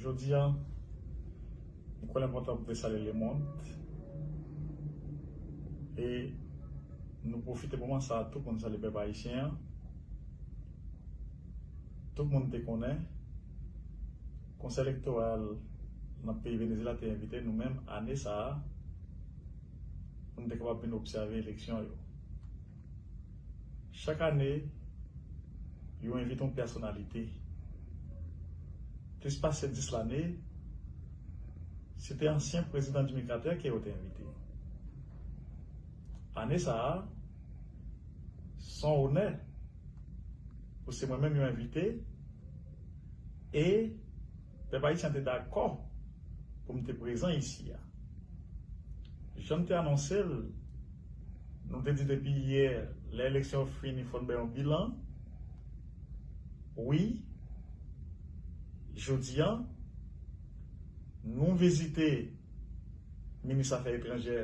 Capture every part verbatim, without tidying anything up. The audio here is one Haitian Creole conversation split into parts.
Jodi a, m kwè l enpòtan pou m te salye lemonn. E nou pwofite moman sa a tou pou n salye pèp ayisyen an. Tout moun te konnen, Konsèy Elektoral nan peyi Venezyela te envite nou menm ane sa a pou n te kapab vin obsève eleksyon yo. Chak ane, yo envite yon pèsonalite. Plis pase dis lane, se te ansyen prezidan Jimmy Carter ke yo te envite. Ane sa a, se yon onè pou se mwen menm yo envite, e pèp ayisyen te dakò pou m te prezan isi a. Jan m te anonse l, nou te di depi yè, lè eleksyon fini, fò n bay yon bilan. Wi, jodi a, nou vizite minis afè etranjè,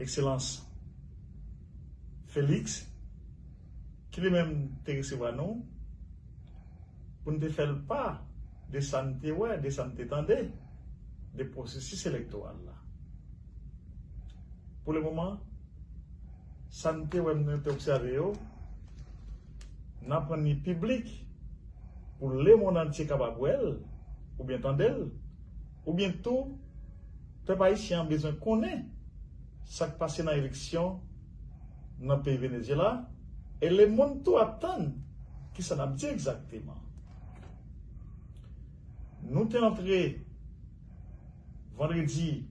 Ekselans Félix, ki li menm te resevwa nou pou n te fè l pa de sa n te wè, de sa n te tande, de pwosesis elektoral la. Pou le moman, sa n te wè, nou te obsève yo, n aprann li piblik pou lemonn antye kapab wè l, oubyen tande l, oubyen tou, pèp ayisyen an bezwen konnen sa k pase nan eleksyon nan peyi Venezyela, e lemonn tou ap tann kisa n ap di egzakteman. Nou te antre vandredi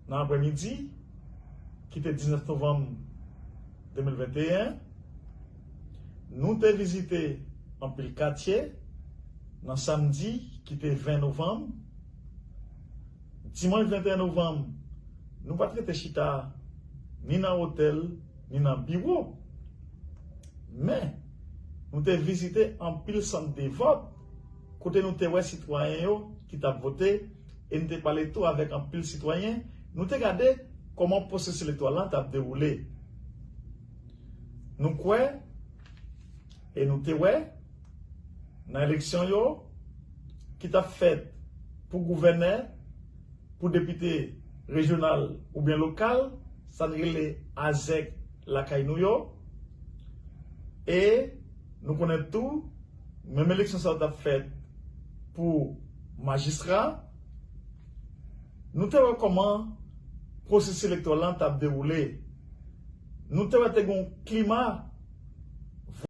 nan aprèmidi, ki te diznèf novanm de mil venteyen, nou te vizite anpil katye nan samdi, ki te ven novanm. Dimanch venteyen novanm, nou pa t rete chita ni nan otèl, ni nan biwo. Men, nou te vizite anpil sant de vòt, kote nou te wè sitwayen yo ki t ap vote, e n te pale tou avèk anpil sitwayen. Nou te gade kòman pwosesis elektoral la t ap dewoule. Nou kwè, e nou te wè, nan eleksyon yo ki t ap fèt pou gouvènè, pou depite rejyonal oubyen lokal, sa n rele azèk lakay nou yo. E nou konnen tou, menm eleksyon sa yo t ap fèt pou majistra. Nou te wè kòman pwosesis elektoral la t ap dewoule. Nou te wè te gen yon klima